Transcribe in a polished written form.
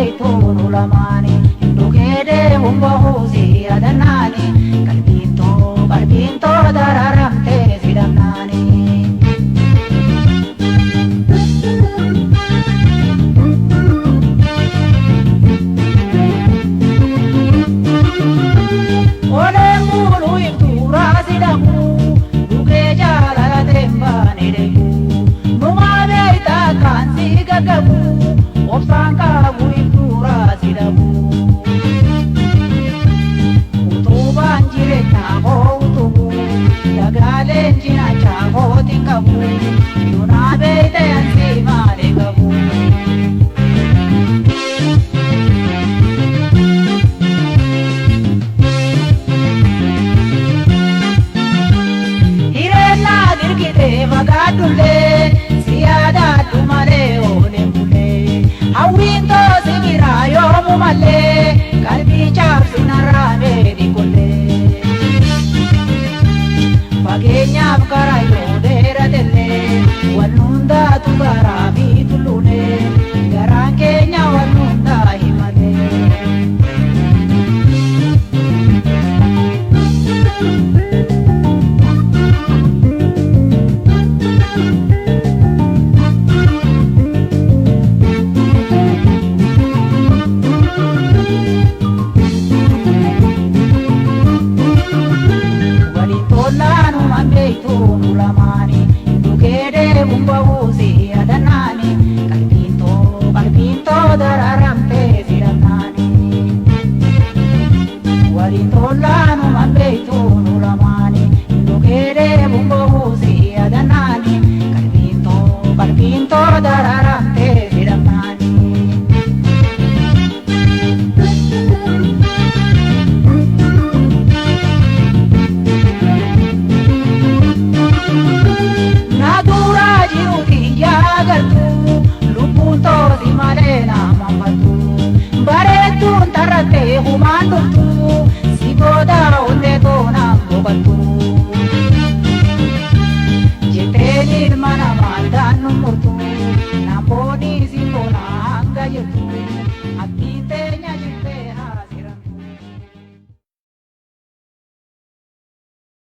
beektuun ulamaani dhugee deemuun bahuusi yadannaani qalbiin too qalbiin too dararamtee si dhabnaani. Oleen buluu ibtuuraa si dhabuu dhugee jaalala teembaane deemu numaa beektaa kan si gaggabu obsaan qabu ibtuuraa si dhabu. Utubaan jireenyaa koo utubu dagaaleen cinaacha kootiin qabu yoonaa beekte ansi maalee qabu. Hireenaa dirqitee fagaadhullee si yaadaadhu malee ooleen bulee hawwiin toosi biraa yoomu malee qalbii caabsinarraa beeti kollee. Fageenyaaf karaa yoo dheeratellee wal hundaatu garaa fi tulluulee garaan keenya wal hundaa himalee. Waliin tollaanumaan beektuun ulamaani dhugee deemuun bahuusi yadannaani qalbiin too qalbiin too dararamtee si dhabnaani. Waliin tollaanumaan beektuun ulamaani dhugee deemuun bahuusi yadannaani qalbiin too qalbiin too dararamtee si dhabnaani. Naduraa jiruuti yaa gartuu lubbuun toosi malee naan